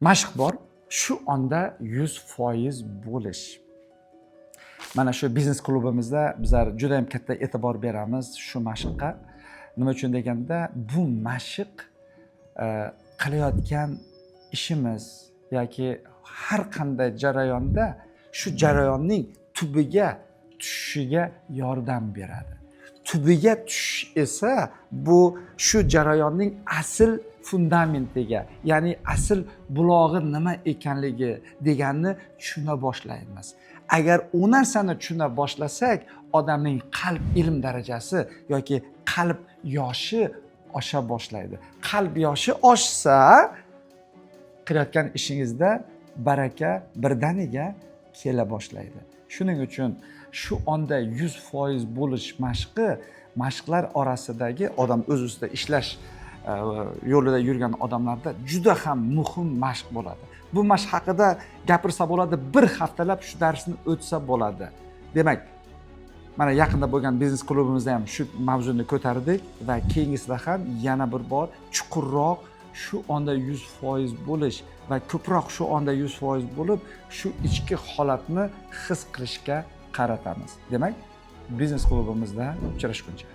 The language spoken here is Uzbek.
Mashq bor, shu onda 100% bo'lish. Mana shu biznes klubimizda bizlar juda yam katta e'tibor beramiz shu mashqqa. Nima uchun deganda, bu mashq qilayotgan ishimiz yoki har qanday jarayonda shu jarayonning tubiga tushishiga yordam beradi. Tubiga tushish esa bu shu jarayonning asl fundamentiga, ya'ni asl bulog'i nima ekanligi deganni tushuna boshlaymiz. Agar u narsani tushuna boshlasak, odamning qalb ilm darajasi yoki qalb yoshi osha boshlaydi. Qalb yoshi oshsa, qilayotgan ishingizda baraka birdaniga kela boshlaydi. Shuning uchun shu onda 100% bo'lish mashqi mashqlar orasidagi odam o'z ustida ishlash yo'lida yurgan odamlarda juda ham muhim mashq bo'ladi. Bu mashq haqida gapirsa bo'ladi, bir haftalab shu darsni o'tsa bo'ladi. Demak, mana yaqinda bo'lgan biznes klubimizda ham shu mavzuni ko'tardik va keyingisida ham yana bir bor chuqurroq shu onda 100% bo'lish va ko'proq shu onda 100% bo'lib, shu ichki holatni his qilishga qaratamiz. Demak, biznes klubimizda uchrashguncha.